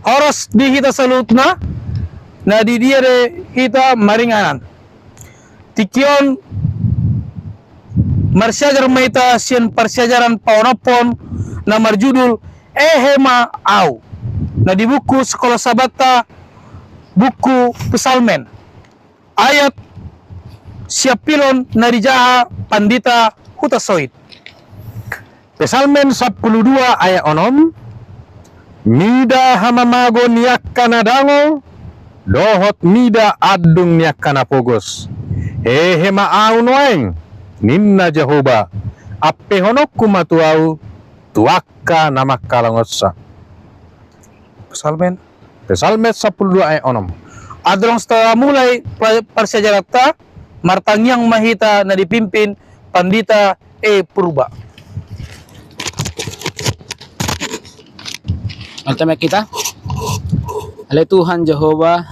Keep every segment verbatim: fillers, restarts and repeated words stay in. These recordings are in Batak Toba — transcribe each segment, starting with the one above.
Horas di hita saluhutna, na di dia do hita maringanan. Tingki on marsiajar ma hita sian parsiajaran paonomhon na marjudul Hehe ma Ahu, na di buku Sikola Sabbatta, buku Psalmen. Ayat siampulon na dijaha Pandita Hutasoit. Psalmen sampulu dua ayat onom. Mida hamamago ni angka na dangol, dohot mida andung ni angka na pogos, hehe ma ahu nuaeng, ninna Jahowa, ampehononku ma tu ahu, tu angka na manghalashon. Psalmen. Psalmen sampulu dua ayat onom. Andorang so tamulai pa-, parsiajaranta, martangiang ma hita na dipimpin Pandita E Purba. Martangiang ma hita. Ale Tuhan Jahowa,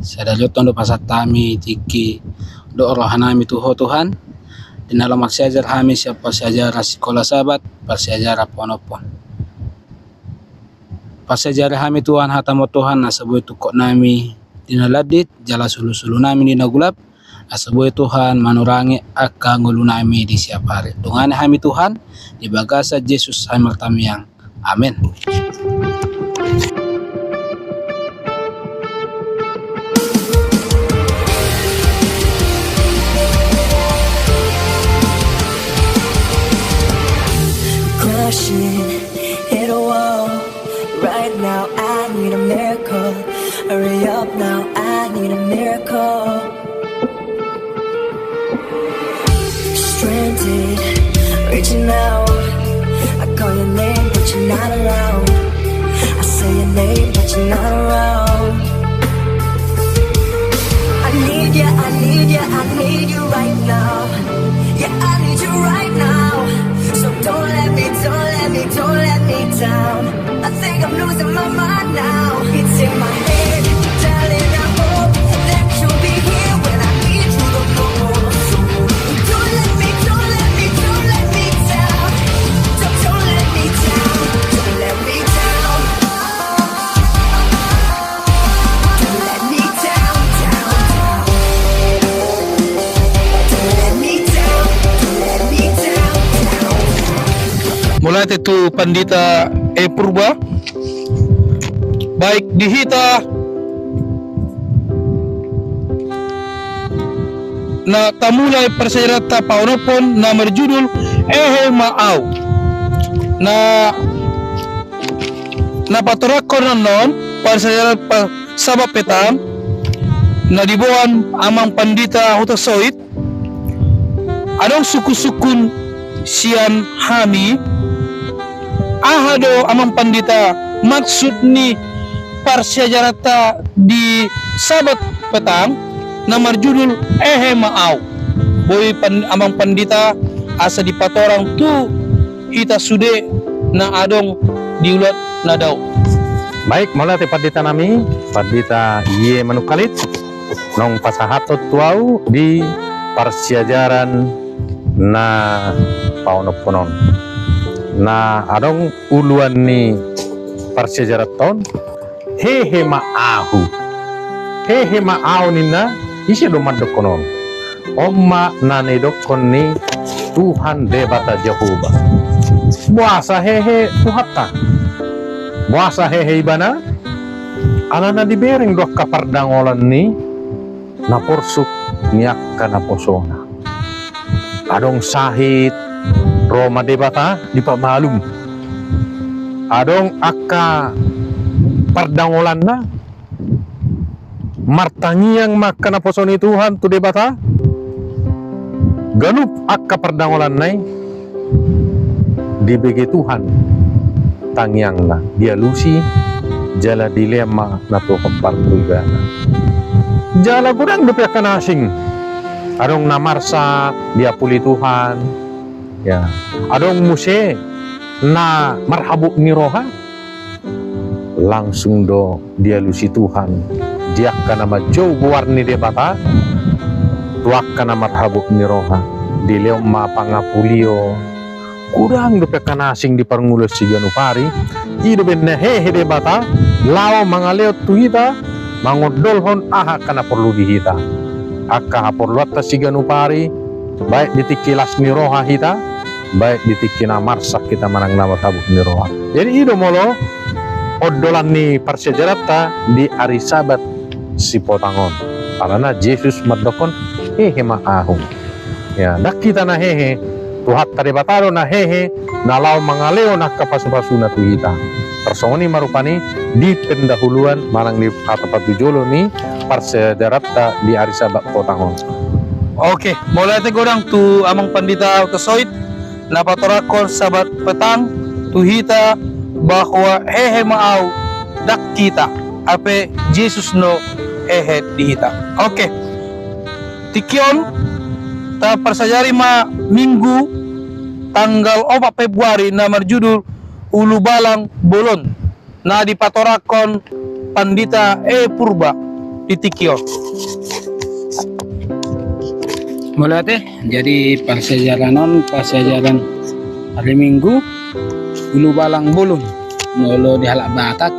sadari on do pasahat hami tingki dohot roha nami tu Ho Tuhan, di na laho marsiajar hami sian parsiajaran Sikola Sabat, parsiajaran paonomhon. Parsiajari hami Tuhan hataMu Tuhan, asa boi tungkot nami di na landit, jala sulusulu nami di na golap, asa boi Tuhan manurangi angka ngolu nami di siap ari. Dongani hami Tuhan, di bagasan Jesus hami martangiang. Amen. Crashing hit a wall. Right now, I need a miracle. Hurry up now, I need a miracle. Stranded, reaching out. I call your name, but you're not around. I say your name, but you're not around. I need you, I need you, I need you right now. Yeah, I need you right now. So don't let me, don't let me, don't let me down. I think I'm losing my mind now. It's in my head, darling. I hope that you'll be here when I need you the most. Don't let me, don't let me, don't let me down. Don't, don't let me down. Don't let me down. Mauliate tu Pandita E Purba. Baik, di hita na tamulai parsiajaranta paonomhon na marjudul Hehe ma Ahu. Na, na patorangkon annon parsiajaran pa-, Sabat petang na diboan Amang Pandita Hutasoit. Adong sungkunsungkun sian hami, aha do Amang Pandita maksud ni parsiajaranta di Sabat petang na marjudul Hehe ma Ahu. Boi pan-, Amang Pandita asa dipatorang tu hita sude na adong di ulaon na dao. Baik, mauliate pandita nami, Pandita Ie Manungkalit, naung pasahathon tu ahu di parsiajaran na paonomhon on. Na adong uluan ni parsiajaranta on, Hehe ma ahu. Hehe ma ahu ninna, ise do mandokkon on? On ma na nidokkon ni Tuhan Debata Jahowa. Boasa hehe Tuhanta? Boasa hehe Ibana? Alana dibereng do angka pardangolan ni na porsuk ni angka naposona. Adong sahit, ro ma Debata dipamalum. Adong angka pardangolanna, martangiang ma angka naposo ni Tuhan tu Debata. Ganup angka pardangolanna i dibege Tuhan tangiangna, dialusi jala dilehon ma na tumompa tu ibana. Jala godang dope angka na asing. Adong na marsak, diapuli Tuhan. Ya. Adong muse na marhabot ni roha, langsung do dialusi Tuhan di angka na manjou goar ni Debata, tu angka na marhabot ni roha, dilehon ma pangapulion, Godang dope angka na asing di parngoluon siganup ari. I do umbahen na hehe Debata laho mangalehon tu hita, mangondolhon aha angka na porlu di hita. Angka haporluanta siganup ari, baik di tingki las ni roha hita, baik di tingki na marsak hita manang na matabuh ni roha. Jadi i do molo ondolan ni parsiajaranta di ari Sabat sipotang on. Alana Jesus mandokkon, hehe ma ahu. Ya, ndang hita na hehe, Tuhanta Debata do na hehe, na laho mangalehon angka pasupasuna tu hita. Tarsongon i ma rupani di pendahuluan manang di hata patujolo ni parsiajaranta di ari Sabat potang on. Oke, mauliate godang tu Amang Pandita Uta Soit, na patorangkon Sabat petang tu hita bahwa hehe ma ahu, ndang hita, hape Jesus do hehe di hita. Oke. Tingki on, taparsiajari ma Minggu tanggal opat Februari na marjudul Ulubalang Bolon, na dipatorangkon Pandita E Purba di tingki on. Mauliate, jadi parsiajaran on, parsiajaran ari Minggu, Ulubalang Bolon. Molo di halak Batak,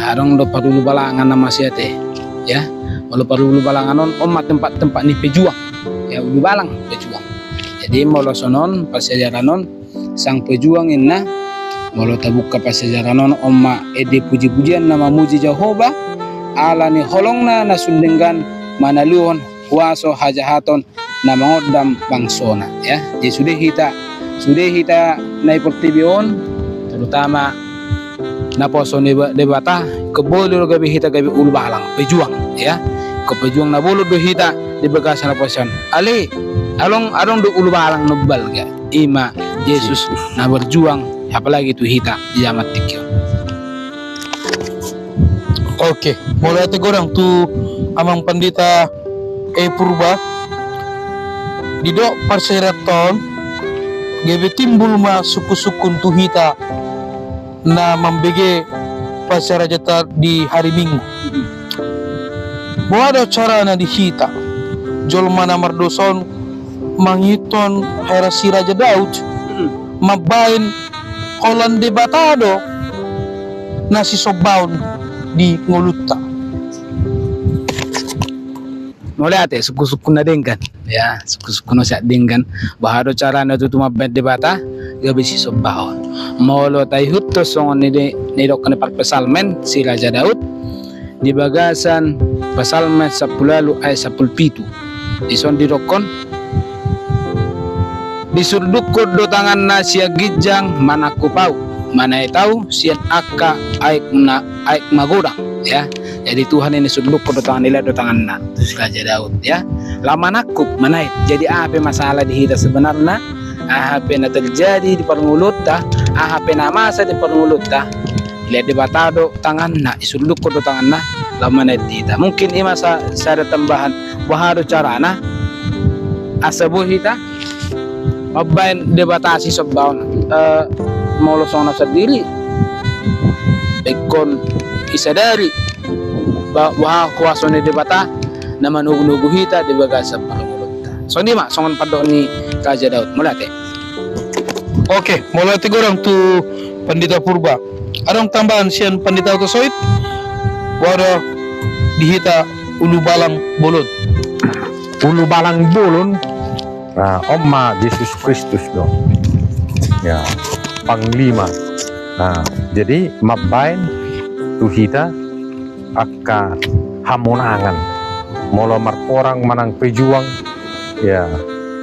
adong do parulubalangan na masiate, ya. Molo parulubalangan on, on ma tempat-tempat ni pejuang, ya, ulubalang pejuang. Jadi molo songon on parsiajaran on, sang pejuang inna, molo tabuka parsiajaran on, on ma ende puji-pujian na mamuji Jahowa, ala ni holongna na sun denggan manaluhon huaso hajahaton na mangondam bangsona, ya. Jadi sude hita, sude hita na di portibi on, terutama naposo ni Deba-, Debata, ingkon boi do gabe hita gabe ulubalang, pejuang, ya. Ingkon pejuang na bolon do hita di bagasan naposo on. Alai, adong, adong do ulubalang na umbalga, i ma Jesus na berjuang, apalagi tu hita di jaman tingki on. Oke, mauliate godang tu Amang Pandita E Purba. Didok parsiajaranta on, gabe timbul ma sungkun-sungkun tu hita na mambege parsiajaranta di hari Minggu. Boha do carana di hita jolma na mardosa on mangihuthon hera si Raja Daud, mambahen holan Debata do na sisombaon di ngolunta. Mauliate, sungkun-sungkun na denggan. Ya, sungkun-sungkun na siat denggan. Boha do carana tutu mambahen Debata gabe sisombaon. Molo taihuthon songon ni de-, na didok ni parpsalmen si Raja Daud, di bagasan Psalmen sampulu ualu ayat sampulu pitu. Dison didokkon, disurdukkon do tanganna sian ginjang manangkup ahu, manaet ahu sian angka aek na, aek magodang, ya. Jadi Tuhan i disurdukkon do tanganna, dilehon do tanganna tu si Raja Daud, ya. Laho manangkup, manaet. Jadi aha pe masalah di hita sebenarna, aha pe na terjadi di parngoluonta, aha pe na masa di parngoluonta, dilehon Debata do tanganna, disurdukkon do tanganna, laho manaet hita. Mungkin i ma sa-, sada tambahan, boha do carana asa boi hita mambahen Debata sisombaon, eh, molo songon au sandiri, ingkon disadari ba-, boha huaso ni Debata na manogunogu hita di bagasan parngoluonta. Songon i ma, songon pandok ni Raja Daud. Mauliate. Oke, mauliate godang tu Pandita Purba. Adong tambahan sian Pandita Uta Soit? Boha do di hita ulubalang bolon? Ulubalang bolon, nah, on ma Jesus Kristus do. Ya, panglima. Nah, jadi mambahen tu hita angka hamonangan. Molo marporang manang pejuang, ya,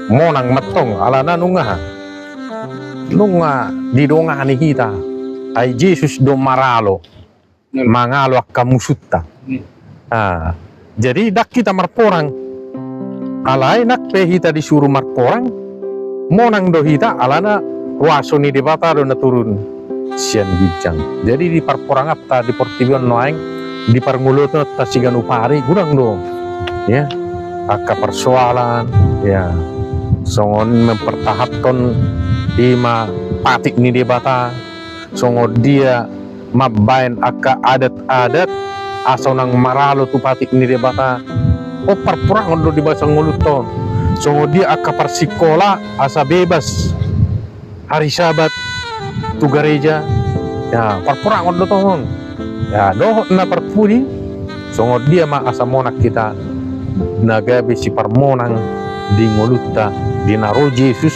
monang ma antong, alana nunga, nunga didongani hita. Ai Jesus do maralo, mangalo angka musunta. Ah, jadi ndang hita marporang. Alai nang pe hita disuru marporang, monang do hita, alana huaso ni Debata do na turun sian ginjang. Jadi di parporanganta di portibi on nuaeng, di parngoluonta siganup ari, godang do, ya, angka parsoalan, ya, songon mempertahanhon i ma patik ni Debata, songon dia mambahen angka adat-adat asa unang maralo tu patik ni Debata. On parporangon do di bagasan ngolunta on. Songon dia angka parsikola asa bebas hari Sabat tu gareja, ya, parporangon do tongon. Ya, dohot na parpudi, songon dia ma asa monang hita na gabe siparmonang di ngolunta, di na ro Jesus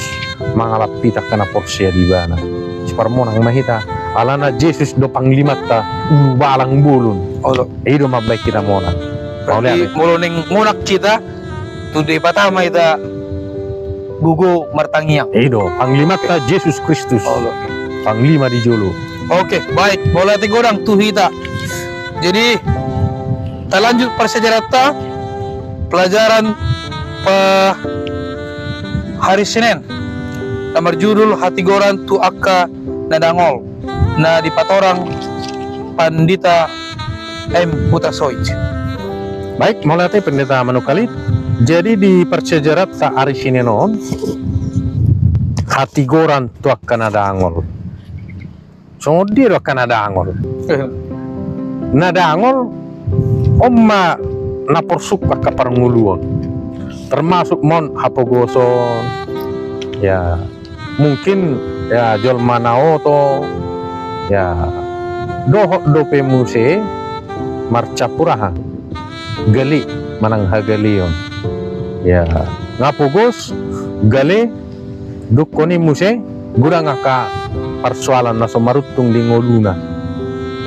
mangalap hita angka na porsea di Ibana. Siparmonang ma hita, alana Jesus do panglimanta, ulubalang bolon. Olo. I do mambahen hita monang. Berarti mauliate, molo naeng monang hita, tu Debata ma hita gogo martangiang. I do, panglimanta Jesus Kristus. Olo. Panglima di jolo. Oke, baik. Mauliate godang tu hita. Jadi, talanjut parsiajaranta, pelajaran pe hari Senin, na marjudul Hatigoran tu angka na dangol, na dipatorang Pandita M Hutasoit. Baik, mauliate Pandita Manungkalit. Jadi di parsiajaranta ari Senin on, hatigoran tu angka na dangol. Songon dia do angka na dangol? Eh. Na dangol, on ma na porsuk angka parngoluon. Termasuk ma on hapogoson, ya, mungkin, ya, jolma na oto, ya, dohot dope muse marcampur aha, gale manang hagaleon. Ya, nga pogos, gale, dungkon i muse, godang angka parsoalan na so maruntung di ngoluna.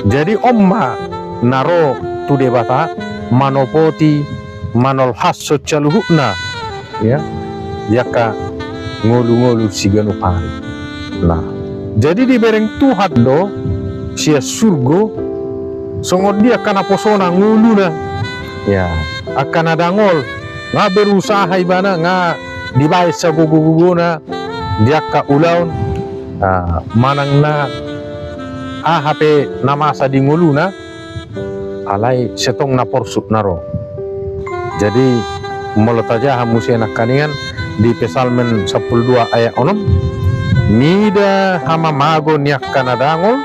Jadi on ma na ro tu Debata manopoti, manolhashon saluhutna, ya, di angka ngolu-ngolu siganup ari. Nah, jadi dibereng Tuhan do sian surgo songon dia angka naposona ngoluna, ya, angka na dangol, nga berusaha ibana, nga dibahen sagogo-gogona di angka ulaon, ah, manang na aha pe na masa di ngoluna, alai sai tong na porsuk na ro. Jadi, molo tajaha muse nangkaningan di Psalmen sampulu dua ayat onom, mida hamamago ni angka na dangol,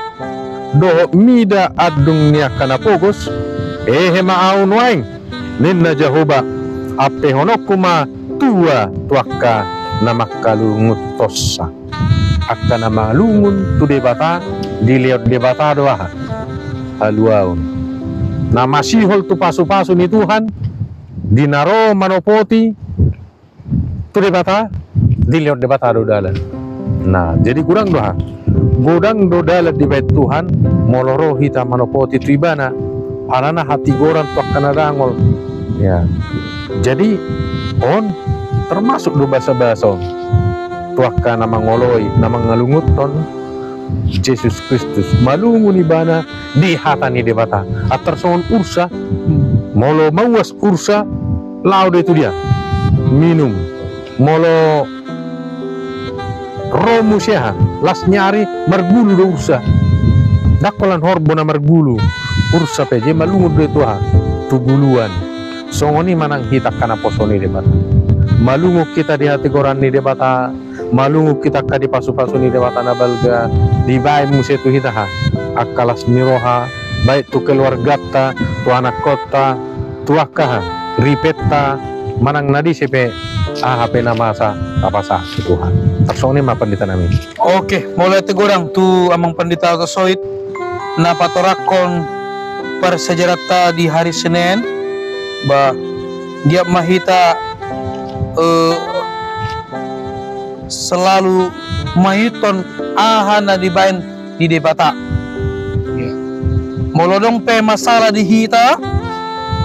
dohot mida andung ni angka na pogos, hehe ma ahu nuaeng, ninna Jahowa, ampehononku ma tua tu angka na mangkalungunhonsa. Angka na malungun tu Debata, dilehon Debata do aha? Haluaon. Na masihol tu pasu-pasu ni Tuhan, di na ro manopoti tu Debata, dilehon Debata do dalan. Nah, jadi godang do aha? Godang do dalan dibahen Tuhan, molo ro hita manopoti tu Ibana, alana hatigoran tu angka na dangol. Ya. Jadi, on termasuk do basa-basa on tu angka na mangoloi, na mangalungunhon Jesus Kristus. Malungun ibana di hata ni Debata. Antar songon ursa, molo mauas ursa, laho do i tu dia? Minum. Molo ro muse aha, las ni ari, margulu do ursa. Ndang holan horbo na margulu. Ursa pe je malungun do i tu aha? Tu guluan. Songon i manang hita angka naposo ni Debata. Malungun hita di hatigoran ni Debata, malungun hita angka di pasu-pasu ni Debata na balga, dibahen muse tu hita aha? Angka las ni roha, baik tu keluarganta, tu anakkonta, tu angka aha? Ripenta, manang na disi pe aha pe na masa, tapasahat tu Tuhan. Tarsongon i ma pandita nami. Oke, mauliate godang tu Amang Pandita Hutasoit na patorangkon parsiajaranta di hari Senin. Ba, giat ma hita, eh, selalu mangihuthon aha na dibahen di Debata. Ya. Molo adong pe masalah di hita,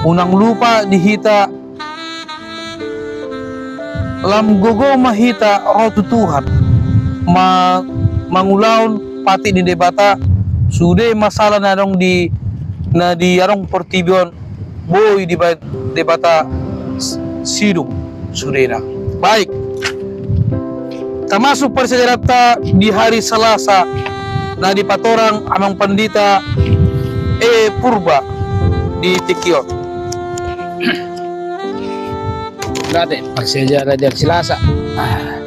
unang lupa di hita lam gogo ma hita ro tu Tuhan, ma-, mangulahon patik ni Debata, sude masalah na adong di, na di adong portibi on, boi dibahen Debata s-, sidung sudena. Baik. Tamasuk parsiajaranta di hari Salasa na dipatorang Amang Pandita E Purba di tingki on. Berarti parsiajaran di hari Salasa. Ah,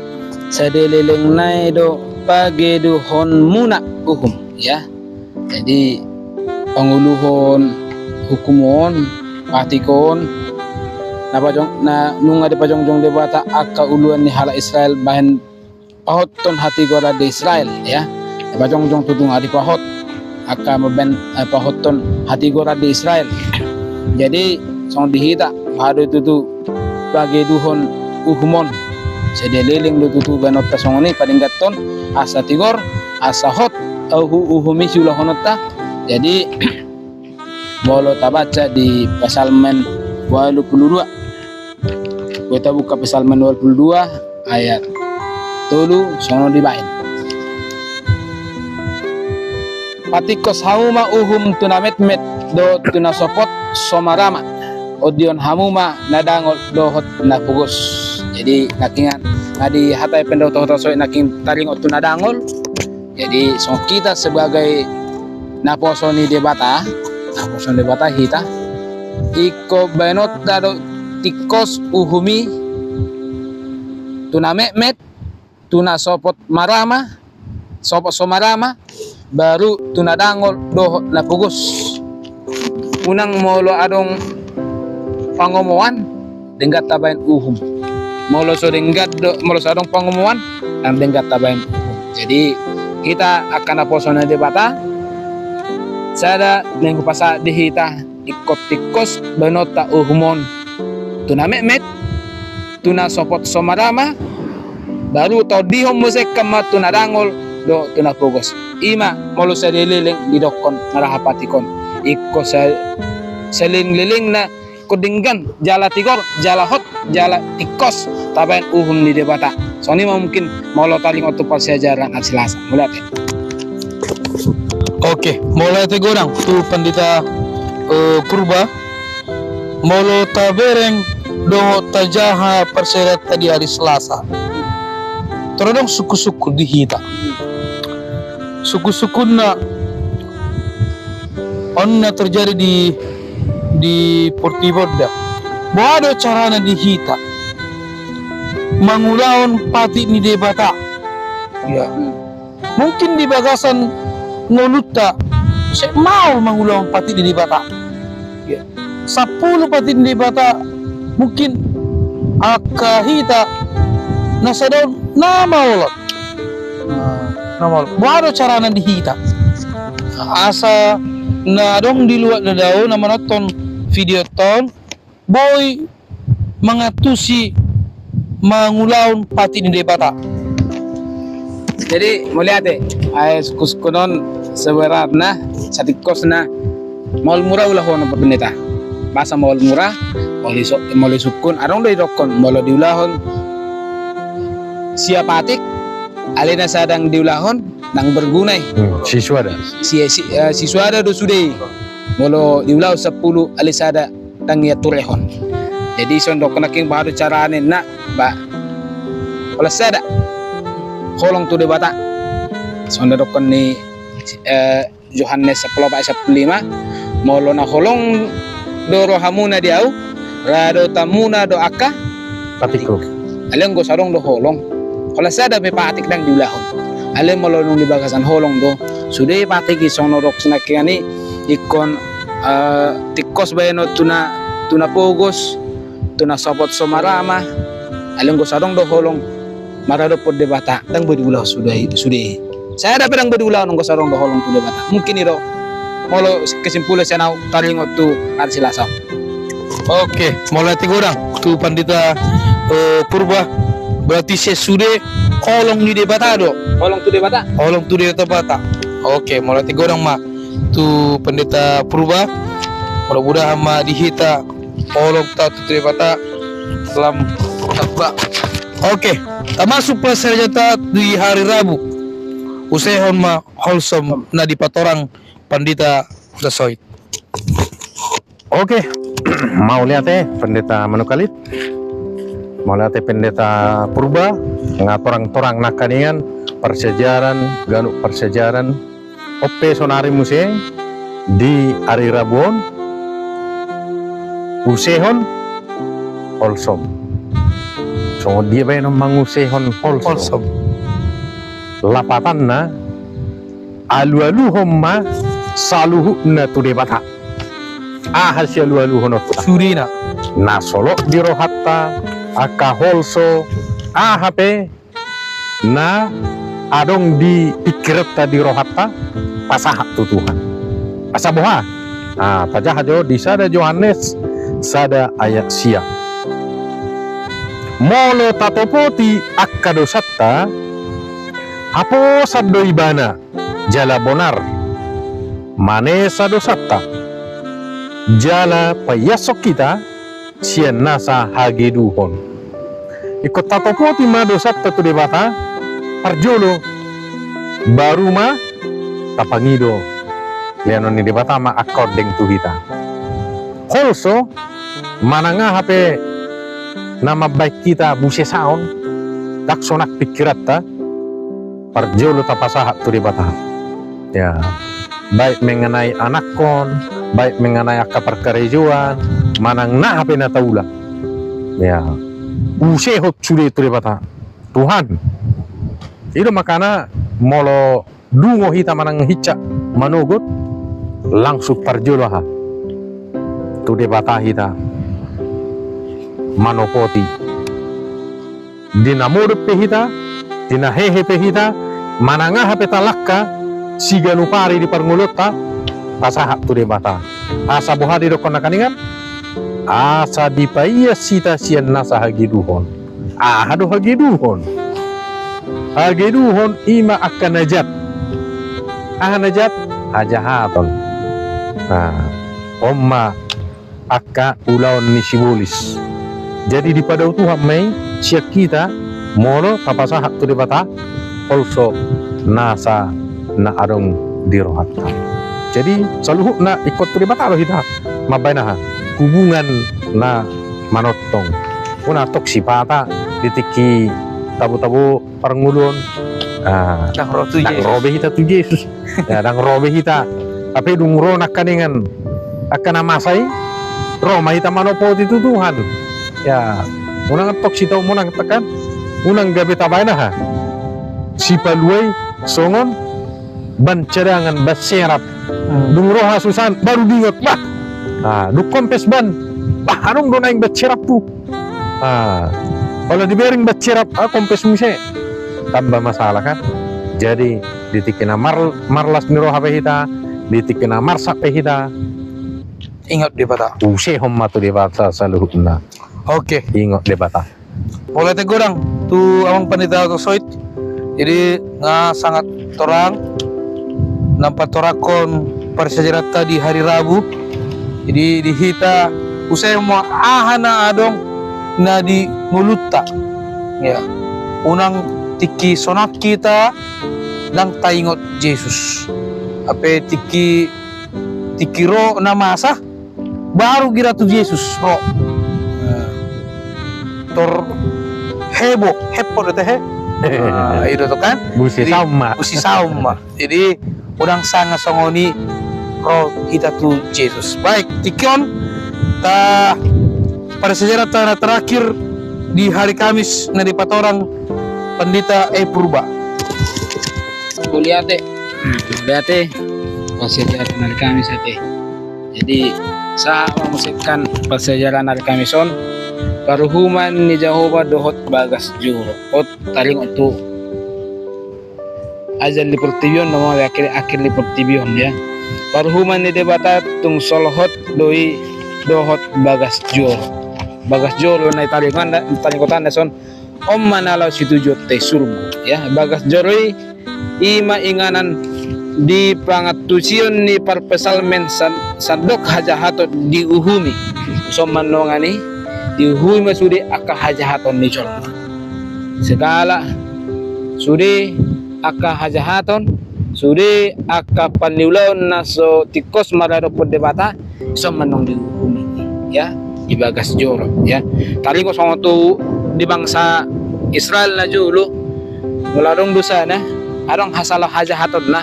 sadari leleng nai do pageduhonmuna uhum, ya. Jadi, panguluhon hukum on, patik on, na pajong-, na nunga dipajongjong Debata angka uluan ni halak Israel bahen pahothon hatigoran di Israel, ya. Pajongjong tutu nga dipahot angka mambaen, eh, pahothon hatigoran di Israel. Jadi songon di hita, bahat do tutu pageduhon uhum on. Salelengleleng do tutu baenonta songon i, padengganhon asa tigor, asa hot, eh, uhu-, uhum i siulahononta. Jadi molo tabaca di Psalmen ualu pulu dua. Boi tabuka Psalmen ualu pulu dua ayat tolu, songon on dibaen: Patingkos hamu ma uhum tu na metmet dohot tu na sopot so marama. Ondihon hamu ma na dangol dohot na pogos. Jadi nangkiningan, nga dihatai pe do hita, hita songon i, nangkin taringot tu na dangol. Jadi songon hita sebagai naposo ni Debata, naposo ni Debata hita, ingkon baenonta do tingkos uhum i tu na metmet, tu na sopot marama, sopot so marama, baru tu na dangol dohot na pogos. Unang molo adong pangomoan, denggan tabaen uhum. Molo so denggan do, molo so adong pangomoan, ndang denggan tabaen uhum. Jadi hita angka naposo ni Debata, sada naeng hupasahat di hita, ingkon tingkos baenonta uhum on tu na metmet, tu na sopot so marama, baru taondihon muse ma tu na dangol dohot tu na pogos. I ma molo salelengleleng didokkon marhapatik on. Ingkon sa-, salelenglelengna ingkon denggan, jala tigor, jala hot, jala tingkos tabaen uhum ni Debata. Songon i ma mungkin molo taringot tu parsiajaran ari Selasa. Mauliate. Oke, mauliate godang tu Pandita, eh, Purba. Molo tabereng dohot tajaha parsiajaranta di ari Selasa, tor adong sungkun-sungkun di hita. Sungkun-sungkunna on na terjadi di, di portibi on da. Boha do carana di hita mangulahon patik ni Debata? Ya. Mungkin di bagasan ngolunta sai maol mangulahon patik ni Debata. Ya. Sampulu patik ni Debata, mungkin angka hita na sada on na maol on. Na, na maol on. Boha do carana di hita asa na adong di luat na dao na manonton video on boi mangantusi mangulahon patik ni Debata? Jadi mauliate, ai sungkun-sungkun on sebenarna satingkosna maol mura ulahonon, Pak Pendeta. Boasa maol mura? Molo i so-, molo i sungkun, adong do didokkon molo diulahon sia patik, alai na sada ndang diulahon, ndang berguna i. Hmm, sisuada. Si-, si-, eh, sisuada do sude i. Molo diulahon sampulu, alai sada ndang ia turehon. Jadi songon dokkon nangkin, boha do carana, ninna, ba, holan sada, holong tu Debata. Songon dokkon ni, eh, Johannes sampulu opat ayat sampulu lima, molo na holong do rohamuna di Ahu, radotanmuna do angka patikku. Alai anggo so adong do holong, holan sada pe patik ndang diulahon. Alai molo dung di bagasan holong do, sude patik i, songon na hudok nangkiningan i, ingkon, eh, tingkos baenon tu na, tu na pogos, tu na sopot so marama. Alai anggo so adong do holong maradophon Debata, ndang boi diulahon sude, sude. Sada pe ndang boi diulahon anggo so adong do holong tu Debata. Mungkin i do molo kesimpulan sian ahu taringot tu ari Selasa. Oke, mauliate godang tu Pandita, eh, Purba. Berarti sian sude holong ni Debata do. Holong tu Debata. Holong tu Debata. Oke, mauliate godang ma tu Pandita Purba. Mudah-mudahan ma di hita holong ta tu Debata lam tamba. Oke, tamasuk parsiajaranta di hari Rabu. Usehon ma Holsom na dipatorang Pandita Hutasoit. Oke, mauliate Pendeta Manukalit. Mauliate Pendeta Purba, nga torang-torang nangkiningan parsiajaran, ganup parsiajaran. On pe saonari muse di ari Rabu on, usehon Holsom. Songon dia baenon mangusehon Holsom? Holsom. Lapatanna, alu-aluhon ma saluhutna tu Debata. Aha sialu-aluhononta? Sudena. Na solot di rohanta, angka holso, aha pe na adong di pingkiranta, di rohanta, pasahat tu Tuhan. Asa boha? Ah, tajaha jo di sada Johannes sada ayat sia. Molo tatopoti angka dosanta, haposan do ibana jala bonar manesa dosanta, jala paiashon hita sian nasa hageduhon. Ingkon tatopoti ma dosanta tu Debata parjolo, baru ma tapangido lehonon ni Debata ma angka ondeng tu hita. Holso manang aha pe na mambahen hita busesaon, ndang sonang pingkiranta, parjolo tapasahat tu Debata. Ya, baik mengenai anakkon, baik mengenai angka parkarejoan, manang na aha pe na taula. Ya, usehon sude tu Debata. Tuhan, i do makana molo dungo hita manang hinsa manogot, langsung parjolo aha? Tu Debata hita manopoti. Di na modom pe hita, di na hehe pe hita, manang aha pe talangka siganup ari di parngoluonta, pasahat tu Debata. Asa boha didokkon nangkaningan? Asa dipaias hita sian nasa hageduhon. Aha do hageduhon? Hageduhon i ma angka na jat. Aha na jat? Hajahaton. Nah, on ma angka ulaon ni sibolis. Jadi dipadao Tuhan ma i sian hita molo tapasahat tu Debata holso nasa na adong di rohanta. Jadi saluhutna ingkon tu Debata do hita mambahen aha? Hubungan na manongtong. Unang tong sipata di tingki tabo-tabo parngoluon. Ah, ndang ro tu ndang Jesus. Ro be hita tu Jesus. Ya, ndang ro be hita. Hape dung ro nangkaningan angka na masa i, ro ma hita manopoti tu Tuhan. Ya, unang tong sitau monang tekan, unang gabe tabahen aha? Sipalua i songon ban cadangan, ban serap. Hmm. Dung ro hasusaan, baru diingot, bah. Ah, dung kompes ban. Bah, adong do naeng ban seraphu. Ah, olo dibereng ban serap, ah, kompes muse. Tambah masalah kan. Jadi di tingki na mar-, marlas ni roha pe hita, di tingki na marsak pe hita, ingot Debata. Usehon ma tu Debata saluhutna. Oke. Ingot Debata. Mauliate godang tu Amang Pandita Agus Soit. Jadi nga sangat torang na patorangkon parsiajaranta di hari Rabu. Jadi di hita usehon ma aha na adong na di ngolunta. Ya. Unang tingki sonang hita ndang taingot Jesus. Hape tingki, tingki ro na masa, baru gira tu Jesus ro. Tor hebo, hebo do tehe. Ah, i do tu kan? Busi sauma. Busi sauma. Jadi unang sanga songon i ro hita tu Jesus. Baik, tingki on ta parsiajaranta na terakhir di hari Kamis na dipatorang Pandita E Purba. Mauliate. Mauliate. Parsiajaranta na hari Kamis ate. Jadi sahat ma muse kan parsiajaranta na hari Kamis on, paruhuman ni Jahowa dohot bagas joro. Ot taringot tu ajal ni portibi on, nama akhir, akhir ni portibi on ya. Paruhuman ni Debata tung solhot do i dohot bagas joro. Bagas joro na taringot, taringot na son, on ma na laho situjuonta i surgo ya. Bagas joro i, i ma inganan di pangantusion ni parpsalmen san-, sandok hajahaton diuhumi. Son ma nongan i, diuhumi ma sude angka hajahaton ni jolma. Segala sude angka hajahaton, sude angka paniulaon na so tingkos maradophon Debata, son ma nong diuhumi ya, di bagas joro ya. Taringot songon tu di bangsa Israel na jolo, molo adong dosana, adong hasala hajahatonna,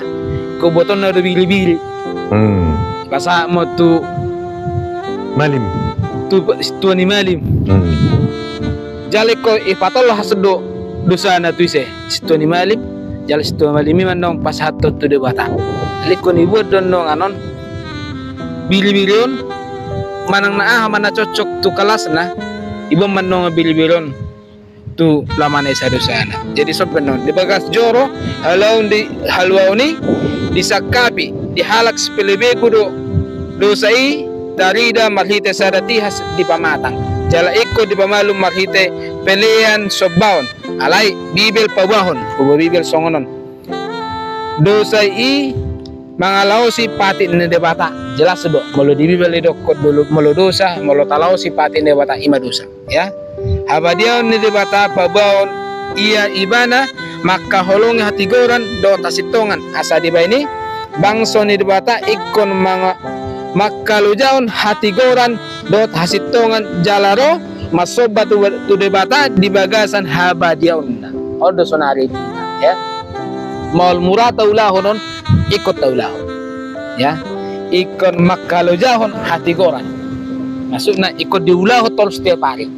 ingkon ibotoonna do biri-biri. Hmm. Pasahat ma tu malim. Tu sintua ni malim. Hmm. Jala ingkon ipatolhas do dosana tu ise? Sintua ni malim. Jala sintua malim i ma nong pasahathon tu Debata. Jala ingkon ibuat do nongan on biri-biri on, manang na aha ma na cocok tu kalasna, ibuat ma nongan biri-biri on. tu laho manesa dosana. Jadi songon on, di bagas joro, haluaon di, haluaon i, disangkapi di halak sipelebegu do dosa i, tarida marhite sada tihas di pamatang. Jala ingkon dipamalum marhite pelean sombaon. Alai Bibel paboahon, paboa Bibel songon on. Dosa i mangalaosi patik ni Debata. Jelas do, molo di Bibel didokkon do, molo dosa, molo talaosi patik ni Debata, i ma dosa. Ya. Habadiaon ni Debata paboaon ia ibana mangkaholongi hatigoran dohot hasintongan, asa dibahen i bangso ni Debata ingkon manga-, mangkalojaon hatigoran dohot hasintongan jala ro marsomba tu, tu Debata di bagasan habadiaonna. On do sonari, ya. Maol mura taulahon on, ingkon taulahon. Ya. Ingkon mangkalojahon hatigoran. Maksudna ingkon diulahon torus setiap ari.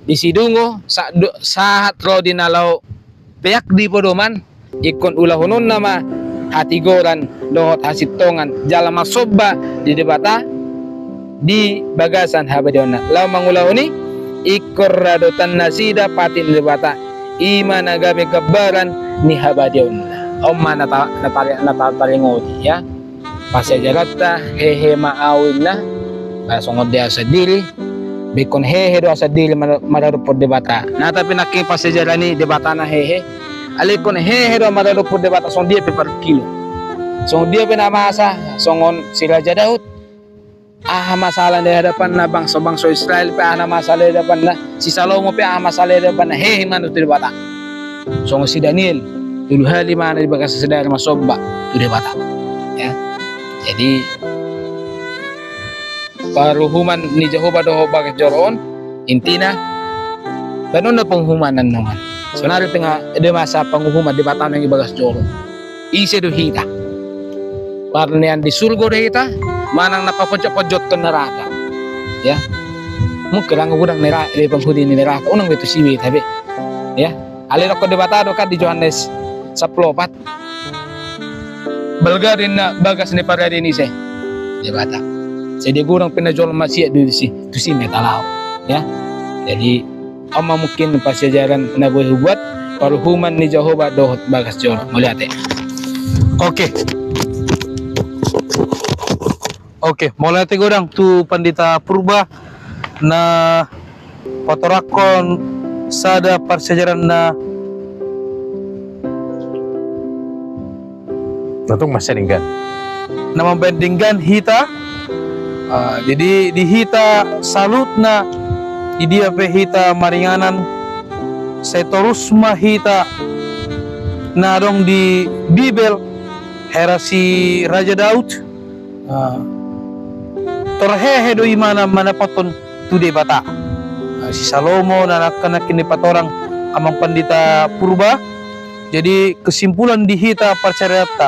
Di sidung do, sa-, do, sahat ro di na laho peak di podoman, ingkon ulahononna ma hatigoran dohot hasintongan jala marsomba di Debata di bagasan habadiaonna. Laho mangulahon i, ingkon radotan nasida patik ni Debata, i ma na gabe gambaran ni habadiaonna. On ma na ta-, na tari-, na ta-, taringoti, ya. Parsiajaranta, hehe ma au inna, ba songon dia sandiri, ba ingkon hehe do au sandiri mara-, maradophon Debata. Na, tapi nangkin parsiajaran i Debata na hehe, alai ingkon hehe do au maradophon Debata songon dia pe parungkilon. Songon dia pe na masa, songon si Raja Daud, aha masalah di hadapanna, bangso-bangso Israel pe aha na masalah di hadapanna, si Salomo pe aha masalah di hadapanna, hehe ma tu Debata. Songon si Daniel, tolu hali ma na di bagasan sadari marsomba tu Debata. Ya. Jadi, paruhuman ni Jahowa dohot bagas joro on, intina, baen on do panguhuman annon. Sonari pe nga di masa panguhuman Debata nang di bagas joro. Ise do hita? Parnean di surgo do hita, manang na paponjot-ponjothon neraka. Ya. Mungkin nunga godang nera-, eh, penghuni ni neraka, unang be tusi be hita be. Ya. Alai didokkon Debata do kan di Johannes sampulu opat. Balga do inna bagas ni parade ni ise? Debata. Jadi godang pe na jolma siat do tusi, tusi ma hita laho. Ya. Jadi, on ma mungkin parsiajaran na boi hubuat, paruhuman ni Jahowa dohot bagas joro. Mauliate. Oke. Oke, mauliate godang tu Pandita Purba na patorangkon sada parsiajaran na na tung masa denggan. Na mambaen denggan hita. Ah, jadi di hita saluhutna, di dia pe hita maringanan, sai torus ma hita na adong di Bibel, hera si Raja Daud. Ah, tor hehe do imana mandapothon tu Debata. Ah, si Salomo na nangkin dipatorang amang Pandita Purba. Jadi kesimpulan di hita parsiajaranta,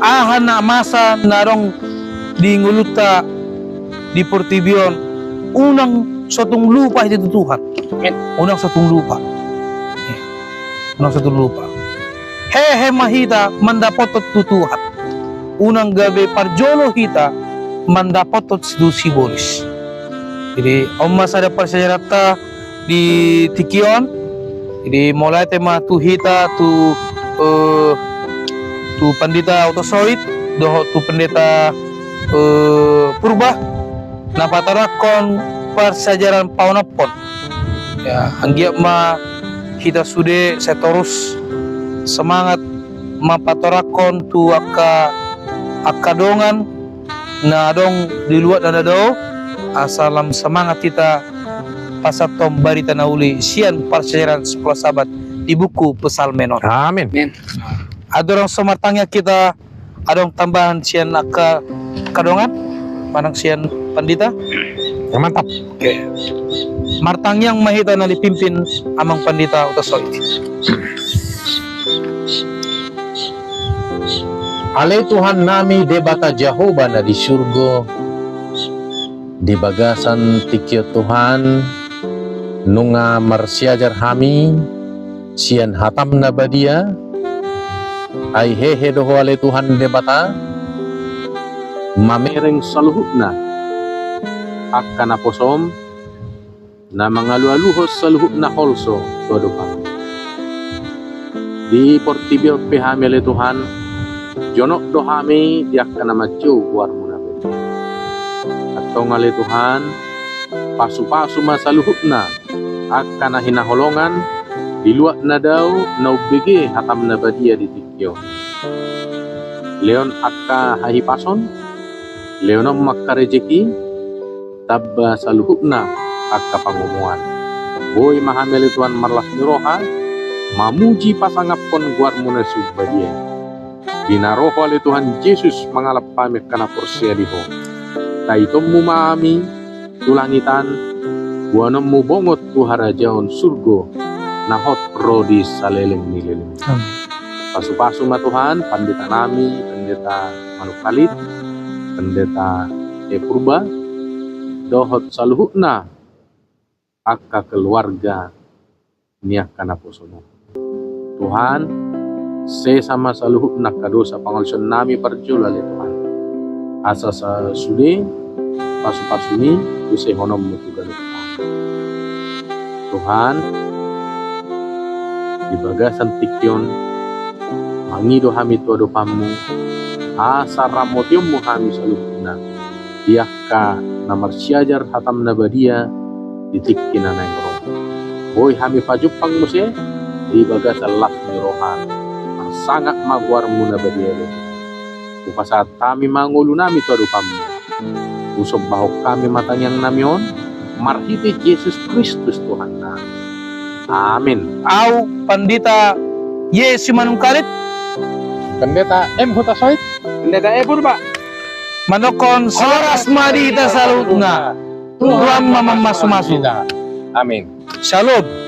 aha na masa na adong di ngolunta di portibi on, unang so tung lupa hita tu Tuhan. Amin. Unang so tung lupa. Ya. Unang so tung lupa. Hehe ma hita mandapothon tu Tuhan. Unang gabe parjolo hita mandapothon tu sibolis. Jadi on ma sada parsiajaranta di tingki on. Jadi mauliate ma tu hita, tu, eh, tu Pandita Utosoit dohot tu Pandita, eh, Purba na patorangkon parsiajaran paonomhon. Ya, anggiat ma hita sude sai torus semangat mampatorangkon tu angka, angka dongan na adong di luat na dao, asa lam semangat hita pasahathon barita na uli sian parsiajaran Sekolah Sabat di buku Psalmen on. Amin. Amin. Andorang so martangiang hita, adong tambahan sian angka, angka dongan manang sian pandita? Ya, mantap. Oke. Martangiang ma hita na dipimpin amang Pandita Utosoit. Ale Tuhan nami Debata Jahowa na di surgo, di bagasan tingki on Tuhan, nunga marsiajar hami sian hatam na badia, ai hehe do Ho ale Tuhan Debata, mamereng saluhutna angka naposom, Na mangalualuhon saluhutna holso tu adopanMu. Di portibi on pe hami ale Tuhan, jonok do hami di angka na manjou goarMu na badia. Antong ale Tuhan, pasupasu ma saluhutna angka na hinaholongan di luat na dao na umbege hataM na badia di tingki on. Lehon angka hahipason, lehononMu angka rejeki, tamba saluhutna angka pangomoan. Boi ma hami ale Tuhan marlas ni roha mamuji pasangaphon goarMu na sun badia i. Di na ro Ho ale Tuhan Jesus mangalap hami angka na porsea di Ho. TaitonMu ma hami tu langitan, boanonMu bongot tu harajaon surgo na hot ro di saleleng ni leleng. Amin. Pasupasu ma Tuhan pandita nami, Pandita Manungkalit, Pandita E Purba, dohot saluhutna angka keluarga ni angka naposoMu. Tuhan, sesa ma saluhutna angka dosa pangalaosion nami parjolo ale Tuhan. Asa sasude pasupasuMi tu sehononMu tu ganup hami. Tuhan, di bagasan tingki on, mangido hami tu adopanMu, asa ramotionMu hami saluhutna, di angka na marsiajar hataM na badia di tingki na naeng ro. Boi hami pajumpang muse di bagasan las ni roha, marsangap ma goarMu na badia i. Hupasahat hami ma ngolu nami tu adopanMu. Husombahon hami ma tangiang nami on, marhite Jesus Kristus Tuhan nami. Amin. Au Pandita Ye Simanungkalit. Pendeta M Hutasoit. Pendeta E Purba. Mandokhon horas ma di hita saluhutna. Tuhan ma mamasumasu. Amin. Shalom.